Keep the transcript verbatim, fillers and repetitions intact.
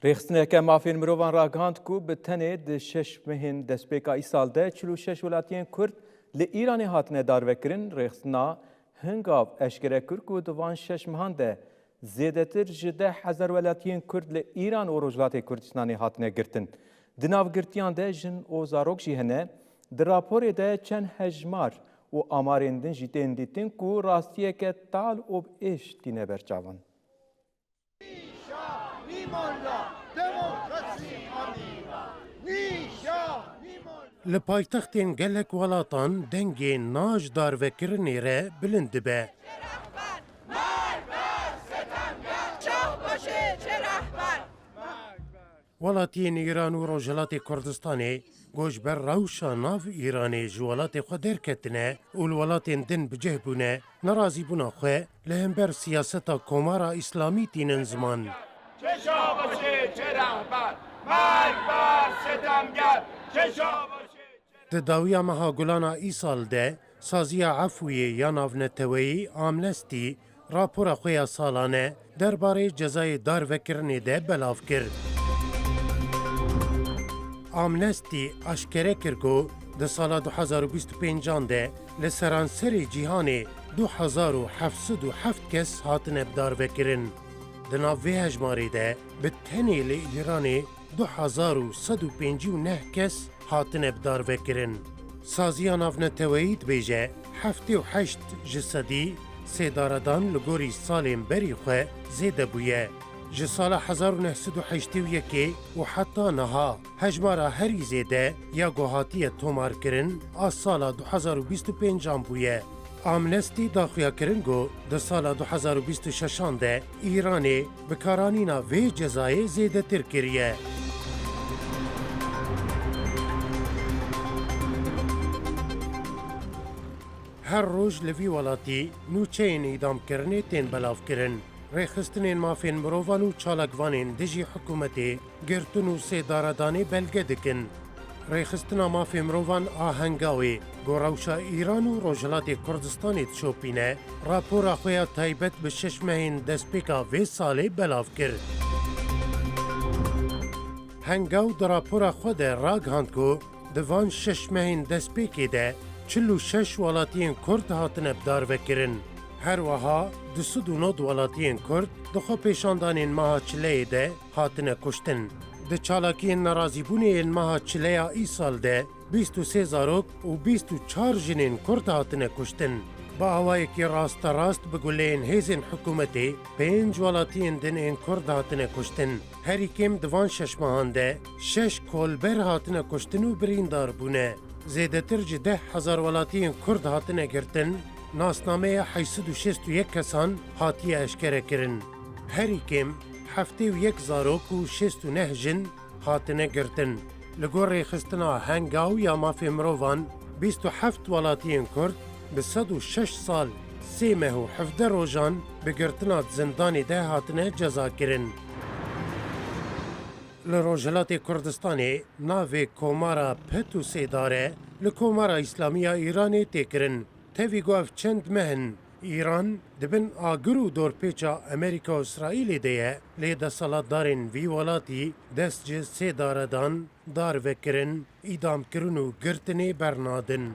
Rêxistineke mafên mirovan ragihand ku bi tenê di şeş mehên destpêka îsal de çil û şeş welatiyên Kurd li Îranê hatine darvekirin. Rêxistina Hingav eşkere kir ku di van şeş mehan de zêdetir ji deh hezar welatiyên Kurd li Îran û Rojhilatê Kurdistanê hatine girtin. Di nav girtiyan de jin û zarok jî hene. Di raporê de çend hejmar û amarên din jî tên dîtin ku rastiyeke tal û bi êş tîne ber çavan. Li paytextên gelek welatan dengê na ji darvekirinê re bilind dibe. Welatiyên Îran û Rojhilatê Kurdistanê ku ji ber rewşa nav Îranê ji welatê xwe derketine û li welatên din bi cih bûne, nerazîbûna xwe li hember siyaseta Komara Îslamî tînin ziman. Çe şabaşê, çe rehber, merg ber sitemger, çe şabaşê, çe Di dawiya meha Gulana îsal de Saziya Efûyê ya Navneteweyî, Amnesty, rapora xwe ya salane derbarê cezayê darvekirinê de belav kir. Amnesty aşkere kir ku di sala du hezar û bîst û pêncan de li seranserê cîhanê du hezar û heft sed û heft kes hatine bi darvekirin. Di nav vê hejmarê de bi tenê li Îranê du hezar û sed û pêncî û neh kes hatine bi darvekirin. Saziya Navneteweyî dibêje, heftê û heşt ji sedî sêdaredan li gorî salên berî xwe zêde bûye. Ji sala hezar û neh sed û heştê û yekê û heta niha hejmara herî zêde ya ku hatiye tomarkirin a sala du hezar û bîst û pêncan bûye. Amnesty daxuya kirin ku di sala du hezar û bîst û şeşan de Îranê bikaranîna vê cezayê zêdetir kiriye. Her roj li vî welatî nûçeyên îdamkirinê tên belavkirin. Rêxistinên mafên mirovan û çalakvanên dijî hikûmetê girtin û sêdaredanê belge dikin. Rêxistina Mafê Mirovan a Hengawê, ku rewşa Îran û Rojhilatê Kurdistanê dişopîne, rapora xwe ya taybet bi şeş mehên destpêka vê salê belav kir. Hengaw di rapora xwe de ragihand ku di van şeş mehên destpêkê de çil û şeş welatiyên Kurd hatine bidarvekirin. Her wiha du sed û nod welatiyên Kurd di xwepêşandanên meha çileyê de hatine kuştin. Di çalakiyên nerazîbûnê yên meha çileya îsal de bîst û sê zarok û bîst û çar jinên Kurd hatine kuştin. Bi awayekî rasterast bi guleyên hêzên hikûmetê pênc welatiyên din ên Kurd hatine kuştin. Herî kêm di van şeş mehan de şeş kolber hatine kuştin û birîndar bûne. Zêdetir ji deh hezar welatiyên Kurd hatine girtin, nasnameya heyşt sed û şêst û yek kesan hatiye eşkerekirin. Herî kêm heftê û yek zarok û şêst û neh jin hatine girtin. Li gor rêxistina Hengaw ya mafê mirovan, bîst û heft welatiyên Kurd bi sed û şeş sal, sê meh û hevdeh rojan bi girtina di zindanê de hatine cezakirin. Li Rojhilatê Kurdistanê navê Komara Petûsê Dare li Komara Îslamî ya Îranê tê kirin. Tevî ku ev çend meh in, Îran di bin agir û dorpêça Amerîka û Îsraîlê de ye, lê desthilatdarên vî welatî dest ji sêdaredan, darvekirin, îdamkirin û girtinê bernadin.